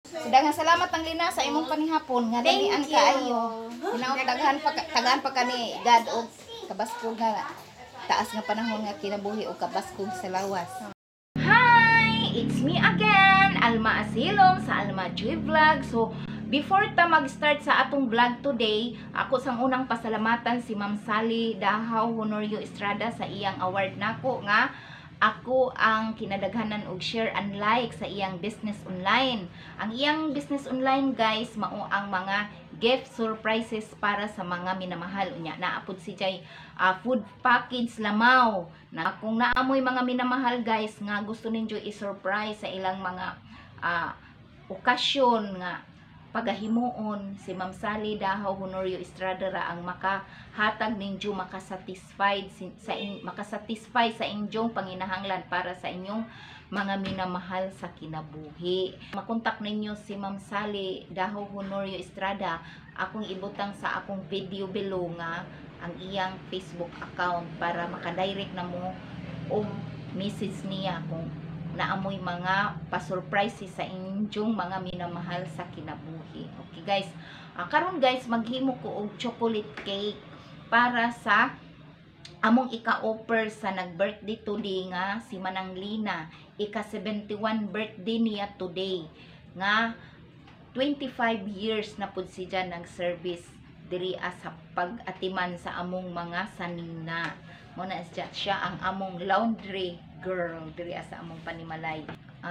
So, daghang salamat, Nang Lina, sa imong panihapon nga Thank lamian you. kaayo. Hinaot daghan pa tagaan pa kani God og kabaskog nga taas nga panahon nga kinabuhi og kabaskog sa lawas. Hi! It's me again, Alma Asilom sa Alma Joy Vlog. So, before ta mag-start sa atong vlog today, ako sang unang pasalamatan si Ma'am Sally Dahaw Honorio Estrada sa iyang award nako nga ako ang kinadaghanan og share and like sa iyang business online. Ang iyang business online, guys, mao ang mga gift surprises para sa mga minamahal. Unya naa pud si Jay food package lamaw na kung naamoy mga minamahal, guys, nga gusto ninyo i-surprise sa ilang mga okasyon nga pagahimuon, si Ma'am Sally Dahaw Honorio Estrada ra ang makahatag ninyo makasatisfy sa inyong panginahanglan para sa inyong mga minamahal sa kinabuhi. Makontak ninyo si Ma'am Sally Dahaw Honorio Estrada. Akong ibutang sa akong video below nga ang iyang Facebook account para makadirect na mo og message niya kung naamoy mga pa-surprises sa inyong mga minamahal sa kinabuhi. Okay, guys, karon, guys, maghimo ko og chocolate cake para sa among ika-offer sa nag-birthday today nga si Manang Lina. Ika 71 birthday niya today nga 25 years na pud siya nag-service diri sa pag-atiman sa among mga sanina. Mo na siya ang among laundry girl diri sa among panimalay.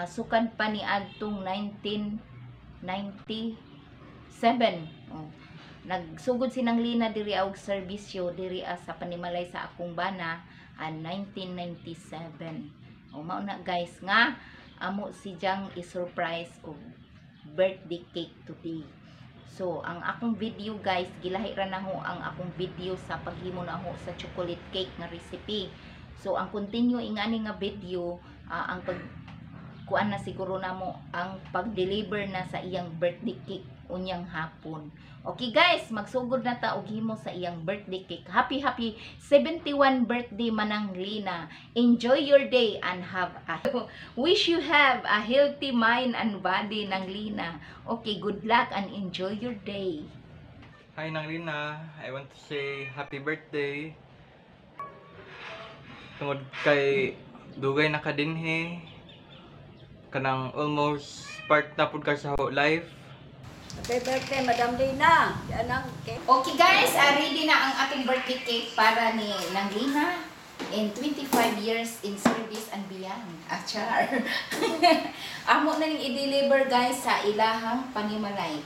Sukad pa ni adtong 1997. Oh. Nagsugod si Nang Lina diri og serbisyo diri sa panimalay sa akong bana 1997. O mao na, guys, nga amo si Jang i-surprise og birthday cake today. So, ang akong video, guys, gilahi ra na ho ang akong video sa paghimo na ho sa chocolate cake nga recipe. So, ang continue ingani nga video, ang pag kuan na siguro namo ang pag-deliver na sa iyang birthday cake unyang hapon. Okay, guys, magsugod na ta og himo sa iyang birthday cake. Happy happy 71 birthday, Manang Lina. Enjoy your day and have a wish you have a healthy mind and body, Nang Lina. Okay, good luck and enjoy your day. Hi, Nang Lina, I want to say happy birthday. Tungod kay dugay na ka dinhi, kanang almost part na pud ka sa whole life. Happy birthday, Madam Lina. Yan ang cake. Okay, guys, ready na ang ating birthday cake para ni Nang Lina in 25 years in service and beyond. Achar. Amo na ning i-deliver, guys, sa ilahang panimalay.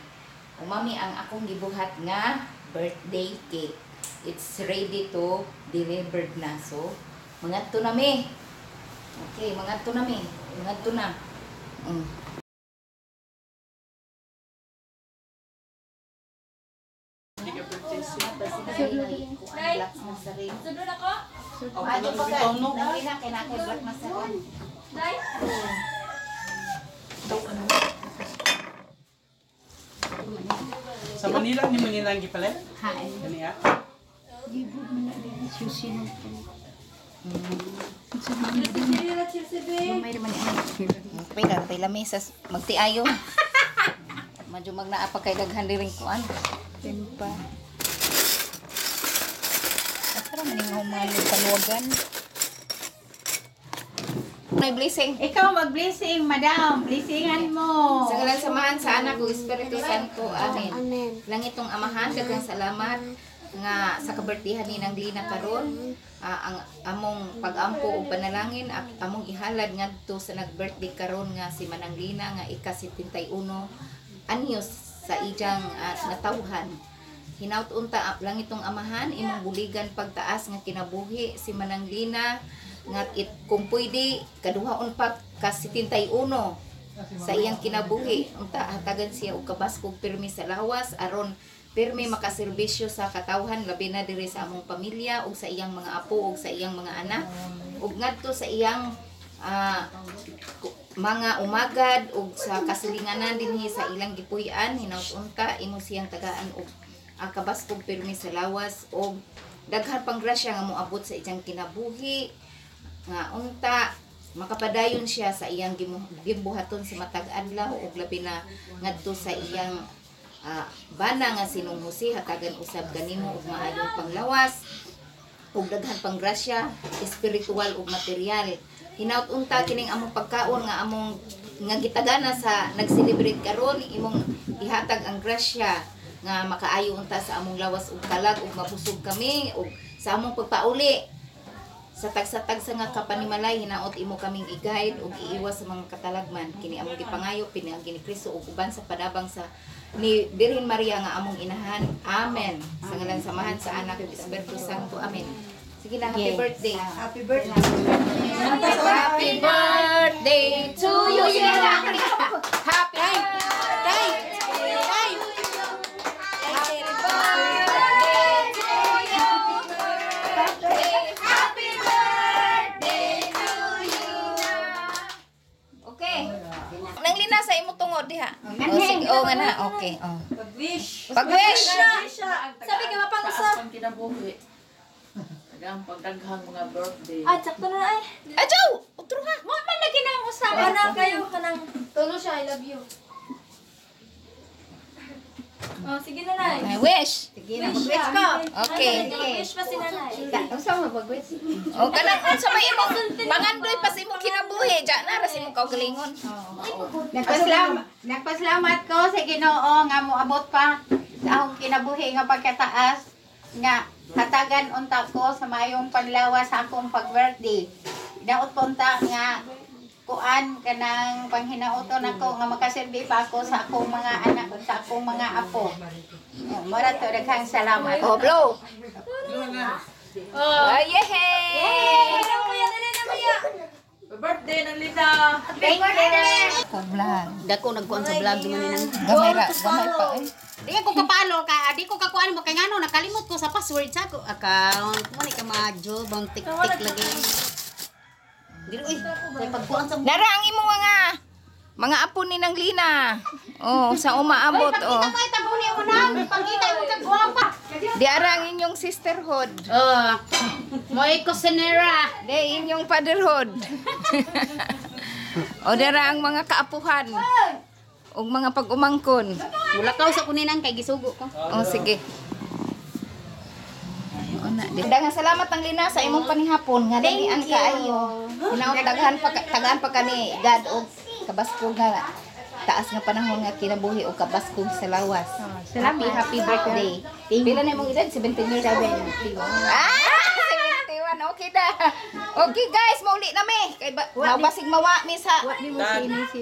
Umami ang akong gibuhat nga birthday cake. It's ready to delivered na. So, mangadto na mi. Okay, mangadto na mi. Mangadto na. Black Mazarin. Sunod ako? Ano pa ka? Nangina kay na kay Black Mazarin. Day? Sa Manila, ni Manila ang gipalit? Hi. Kani ah? Chelsea B. Pila, pila mesas magtiayo. Medyo magnaa pa kay daghan diring kuan. Tempa. Asara man ning humalo kaluwagan. May blessing. Ikaw mag-blessing, madam. Blessingan mo. Sa ngalan sa Amahan, sa Anak ug Espiritu Santo. Amen. Amen. Langitong Amahan, daghang salamat nga sa kabirthday ni Nang Lina karon. Ang among pag-ampo ug panalangin among ihalad ngadto sa nag-birthday karon nga si Manang Lina nga ika-71 anyos sa iyang natawhan. Hinaut unta, langitong Amahan, imong buligan pagtaas nga kinabuhi si Manang Lina nga it, kung pwede kaduhaon pa ka 71 sa iyang kinabuhi. Unta hatagan siya og kabaskog pirmi sa lawas aron pirmi makaserbisyo sa katawhan, labi na diri sa among pamilya ug sa iyang mga apo ug sa iyang mga anak ug ngadto sa iyang mga umagad ug sa kasilinganan dinhi sa ilang gipuy-an. Hinaut unta imo siyang tagaan og kabaskog pirmi sa lawas ug daghan pang grasya nga moabot sa iyang kinabuhi nga unta Makapadayon siya sa iyang gimbuhaton sa matag adlaw ug labi na ngadto sa iyang bana nga si Nung Jose. Hatagan usab kanimo og maayong panglawas ug daghan pang grasya espiritual ug material. Hinaut unta kining among pagkaon nga among nga gitagana sa nag-celebrate karon, imong ihatag ang grasya nga makaayo unta sa among lawas ug kalag ug mabusog kami ug sa among pagpauli sa tagsa-tagsa nga kapanimalay. Hinaot imo kaming i-guide ug iiwas sa mga katalagman. Kini among gipangayo pinaagi ni Kristo ug uban sa padabang sa ni Birhen Maria nga among inahan. Amen. Sa ngalan sa Amahan, sa Anak ug Espiritu Santo. Amen. Sige na, happy birthday. Happy birthday. Happy birthday to you. Sige na. Happy birthday to you. Happy birthday to you. Happy birthday to you. Okay. Nang Lina sa imo tungod diha. Oh, sige, oh nga na. Okay. Oh. Pag-wish. Pag-wish. Sabi ka mapang-usap. Taas pang kinabuhi. Daghang pagdaghang mga birthday. Ah, sakto na ay. Ajaw! Utro ha. Mo man lagi na ang usapan. Ana kayo kanang tulo siya, I love you. Oh, sige na nay. I wish. Sige na, mag-wish ko. Okay. Wish pa si nanay. Unsa mo mag-wish? O kanang unsa may imong pangandoy pa sa imong kinabuhi, ja na ra sa imong kaugalingon. Nagpasalamat ko sa Ginoo nga moabot pa sa akong kinabuhi nga pagkataas nga hatagan unta ko sa mayong panlawas sa akong pag-birthday. Daot ko unta nga kuan kanang panghinauton ako nga makasilbi pa ako sa akong mga anak ug sa akong mga apo. Oh, mora to, daghang salamat. Oh, blow. Oh, yehey! Dali na kuya, dali na kuya. Birthday ng Lina! Thank you. Ko vlog. Dako nagkuan sa vlog man nang. Gamay ra, gamay pa eh. Di ko kapalo ka, di ko kakuan mo kay ngano nakalimot ko sa password sa ako account. Mo ni ka madyo bang tik-tik lagi. Dili oy, kay pagkuan sa Nara ang imong mga apo ni nang Lina. Oh, sa umaabot oh. Ay, tabuni mo na. Pagkita mo kag gwapa. Di ara ang inyong sisterhood. Oh. Moy kusinera. Di inyong fatherhood. O dara ang mga kaapuhan. Ug mga pag-umangkon. Mulakaw sa kuninang kay gisugo ko. Oh, sige. Una, di. Daghang salamat ang Lina sa imong panihapon nga dalian kaayo. Hinaot daghan pa tagaan pa kani God og kabaskog nga taas nga panahon nga kinabuhi og kabaskog sa lawas. Happy happy birthday. Pila na imong edad? 17 years old. Ah, 71. Okay da. Okay guys, mauli na mi. Kay ba, nabasig mawa mi sa Di mo sini si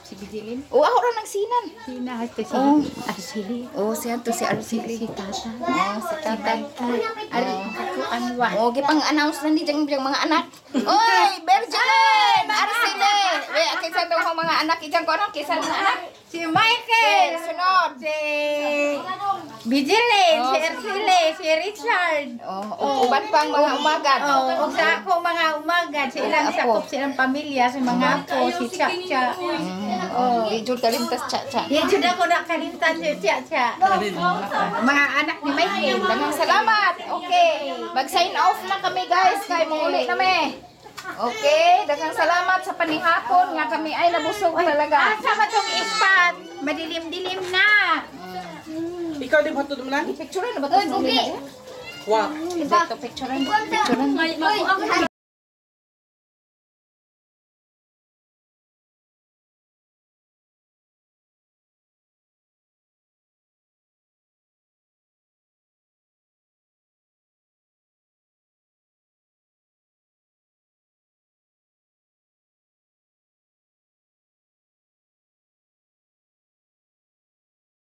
si Bijilin. Oh, ako ra nang sinan. Sina si Oh. Arsili. Oh, siya to si Arceli. Si Tata. Oh, si Tata. Ari ako anwa. Oh, gipang-announce na ni diyang diyang mga anak. Oy, Bergelin! Arceli! We, kinsa daw akong mga anak ijang ko ano? Kinsa mga anak? Si Michael. Sunod. Si Bijilin, Oh, si Arsili, si Richard. Oh, ug uban pang mga umagad. Oh, ug sa ako mga umagad, sa ilang Apo. sakop sa ilang pamilya, sa mga apo, si Cha Cha. Oh, di jud kalimtas cha cha. Di jud ako nakalimtan si Cha Cha. Mga anak ni Michael. Daghang salamat. Okay, mag-sign off na kami guys kay manguli na mi. Okay, daghang salamat sa panihapon nga kami ay nabusog talaga. Asa man tong ispat? Madilim-dilim na. Ikaw di ba ito lang? Picture na ba to? Wa. Ito, picture. Picture. May